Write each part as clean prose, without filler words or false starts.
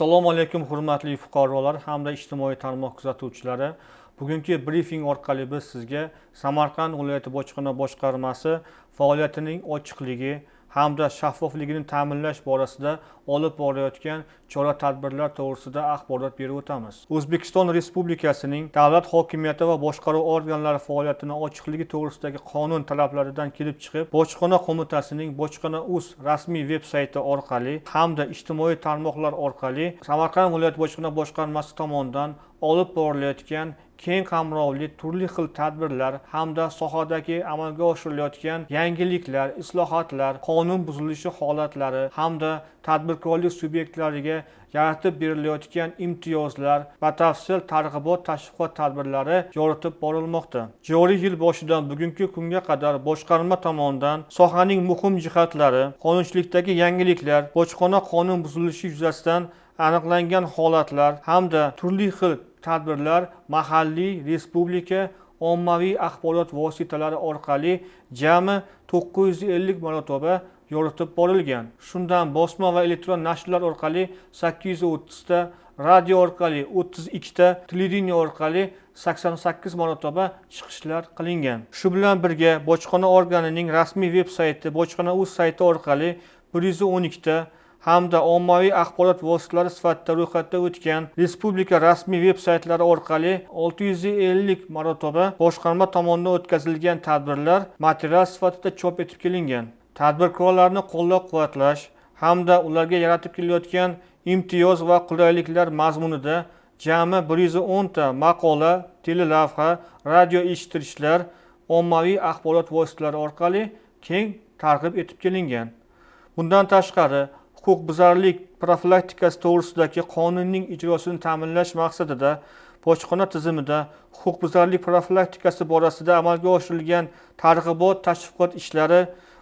Assalomu alaykum, hurmatli fuqarolar hamda ijtimoiy tarmoq kuzatuvchilari. Bugungi brifing orqali biz sizga Samarqand viloyati bojxona boshqarmasi faoliyatining ochiqligi hamda shaffofligini ta'minlash borasida olib borayotgan chora tadbirlar to'g'risida axborot berib o'tamiz. O'zbekiston Respublikasining davlat hokimiyati va boshqaruv organlari faoliyatini ochiqligi to'g'risidagi qonun talablaridan kelib chiqib, Bojxona qo'mitasining bojxona uz rasmiy veb sayti orqali hamda ijtimoiy tarmoqlar orqali Samarqand viloyati bojxona boshqarmasi tomonidan olib borilayotgan keng qamrovli turli xil tadbirlar hamda sohadagi amalga oshirilayotgan yangiliklar, islohotlar, qonun buzilishi holatlari hamda tadbirkorlik subyektlariga yaratib berilayotgan imtiyozlar batafsil targ'ibot tashviqot tadbirlari yoritib borilmoqda. Joriy yil boshidan bugungi kunga qadar boshqarma tomonidan sohaning muhim jihatlari, qonunchilikdagi yangiliklar, bojxona qonun buzilishi yuzasidan aniqlangan holatlar hamda turli xil tadbirlar mahalliy, respublika ommaviy axborot vositalari orqali jami 950 marotaba yoritib borilgan. Shundan bosma va elektron nashrlar orqali 830 ta, radio orqali 32 ta, televideniye orqali 88 marotaba chiqishlar qilingan. Shu bilan birga bojxona organining rasmiy veb sayti bojxona uz sayti orqali 112 ta hamda ommaviy axborot vositalari sifatida ro'yxatdan o'tgan respublika rasmiy veb saytlari orqali 650 marotaba boshqarma tomonidan o'tkazilgan tadbirlar material sifatida chop etib kelingan. Tadbirkorlarni qo'llab-quvvatlash hamda ularga yaratib kelayotgan imtiyoz va qulayliklar mazmunida jami 110 ta maqola, telelavha, radio eshittirishlar ommaviy axborot vositalari orqali keng targ'ib etib kelingan. Bundan tashqari, huquqbuzarlik profilaktikasi to'g'risidagi qonunning ijrosini ta'minlash maqsadida bojxona tizimida huquqbuzarlik profilaktikasi borasida amalga oshirilgan targ'ibot tashviqot ishlari,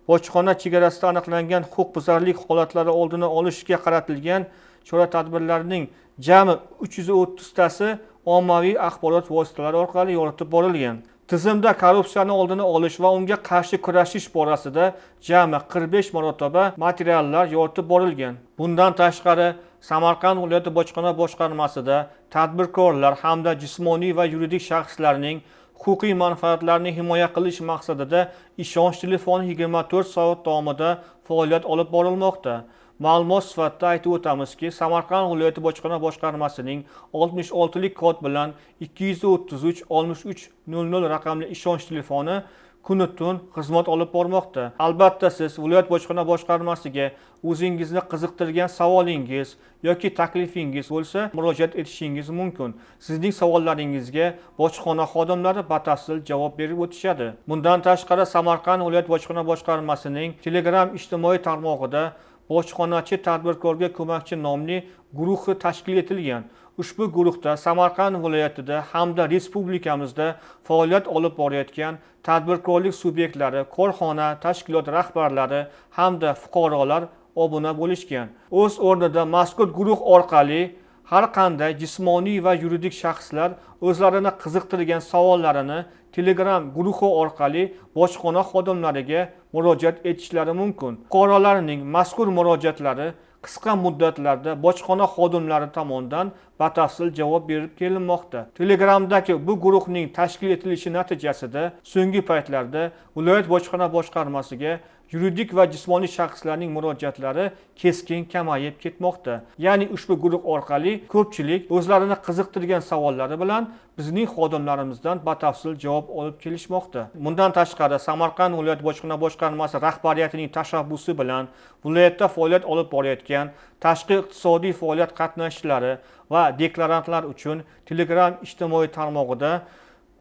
bojxona chegarasida aniqlangan huquqbuzarlik holatlari oldini olishga qaratilgan chora tadbirlarning jami 330 tasi ommaviy axborot vositalari orqali yoritib borilgan. Tizimda korrupsiyani oldini olish va unga qarshi kurashish borasida jami 45 marotaba materiallar yoritib borilgan. Bundan tashqari, Samarqand viloyati bojxona boshqarmasida tadbirkorlar hamda jismoniy va yuridik shaxslarning huquqiy manfaatlarini himoya qilish maqsadida ishonch telefoni 24 soat davomida faoliyat olib borilmoqda. Ma'lumot sifatida aytib o'tamizki, Samarqand viloyati bojxona boshqarmasining 66 lik kod bilan 233 63 00 raqamli ishonch telefoni kunu tun xizmat olib bormoqda. Albatta, siz viloyat bojxona boshqarmasiga o'zingizni qiziqtirgan savolingiz yoki taklifingiz bo'lsa, murojaat etishingiz mumkin. Sizning savollaringizga bojxona xodimlari batafsil javob berib o'tishadi. Bundan tashqari, Samarqand viloyat bojxona boshqarmasining Telegram ijtimoiy tarmog'ida "Bojxonachi tadbirkorga ko'makchi" nomli guruhi tashkil etilgan. Ushbu guruhda Samarqand viloyatida hamda respublikamizda faoliyat olib borayotgan tadbirkorlik subyektlari, korxona, tashkilot rahbarlari hamda fuqarolar obuna bo'lishgan. O'z o'rnida mazkur guruh orqali har qanday jismoniy va yuridik shaxslar o'zlarini qiziqtirgan savollarini Telegram guruhi orqali bojxona xodimlariga murojaat etishlari mumkin. Fuqarolarning mazkur murojaatlari qisqa muddatlarda bojxona xodimlari tomonidan batafsil javob berib kelinmoqda. Telegramdagi bu guruhning tashkil etilishi natijasida so'nggi paytlarda viloyat bojxona boshqarmasiga yuridik va jismoniy shaxslarning murojaatlari keskin kamayib ketmoqda. Ya'ni ushbu guruh orqali ko'pchilik o'zlarini qiziqtirgan savollari bilan bizning xodimlarimizdan batafsil javob olib kelishmoqda. Bundan tashqari, Samarqand viloyat bojxona boshqarmasi rahbariyatining tashabbusi bilan viloyatda faoliyat olib borayotgan tashqi iqtisodiy faoliyat qatnashchilari va deklarantlar uchun Telegram ijtimoiy tarmog'ida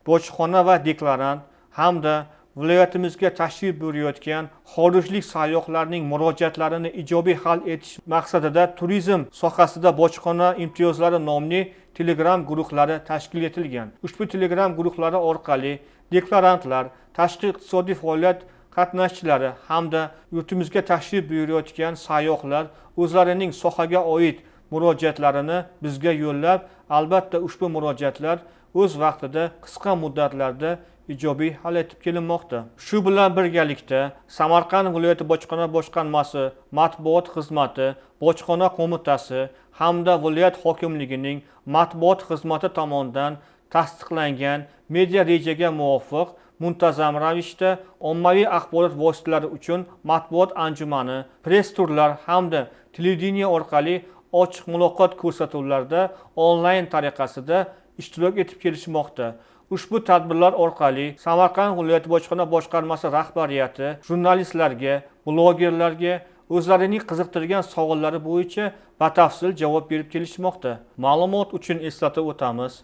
"Bojxona va deklarant" hamda viloyatimizga tashrif buyurayotgan xorijlik sayyohlarning murojaatlarini ijobiy hal etish maqsadida "Turizm sohasida bojxona imtiyozlari" nomli Telegram guruhlari tashkil etilgan. Ushbu Telegram guruhlari orqali deklarantlar, tashqi iqtisodiy faoliyat qatnashchilari hamda yurtimizga tashrif buyurayotgan sayyohlar o'zlarining sohaga oid murojaatlarini bizga yo'llab, Albatta, ushbu murojaatlar o'z vaqtida, qisqa muddatlarda ijobiy hal etib kelinmoqda. Shu bilan birgalikda Samarqand viloyati bojxona boshqarmasi matbuot xizmati, bojxona qo'mitasi hamda viloyat hokimligining matbuot xizmati tomonidan tasdiqlangan media rejaga muvofiq muntazam ravishda ommaviy axborot vositalari uchun matbuot anjumani, press turlar hamda televideniye orqali ochiq muloqot ko'rsatuvlarida onlayn tariqasida ishtirok etib kelishmoqda. Ushbu tadbirlar orqali Samarqand viloyati bojxona boshqarmasi rahbariyati jurnalistlarga, blogerlarga o'zlarining qiziqtirgan savollari bo'yicha batafsil javob berib kelishmoqda. Ma'lumot uchun eslatib o'tamiz,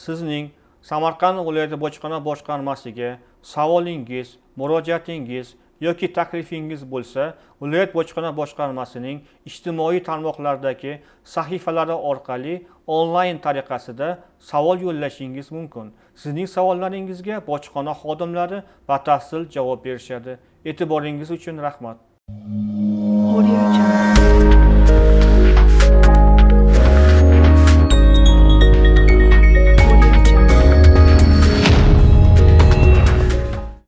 sizning Samarqand viloyati bojxona boshqarmasiga savolingiz, murojaatingiz yoki taklifingiz bo'lsa, viloyat bojxona boshqarmasining ijtimoiy tarmoqlardagi sahifalari orqali onlayn tariqasida savol yo'llashingiz mumkin. Sizning savollaringizga bojxona xodimlari batafsil javob berishadi. E'tiboringiz uchun rahmat. Audio Jungle.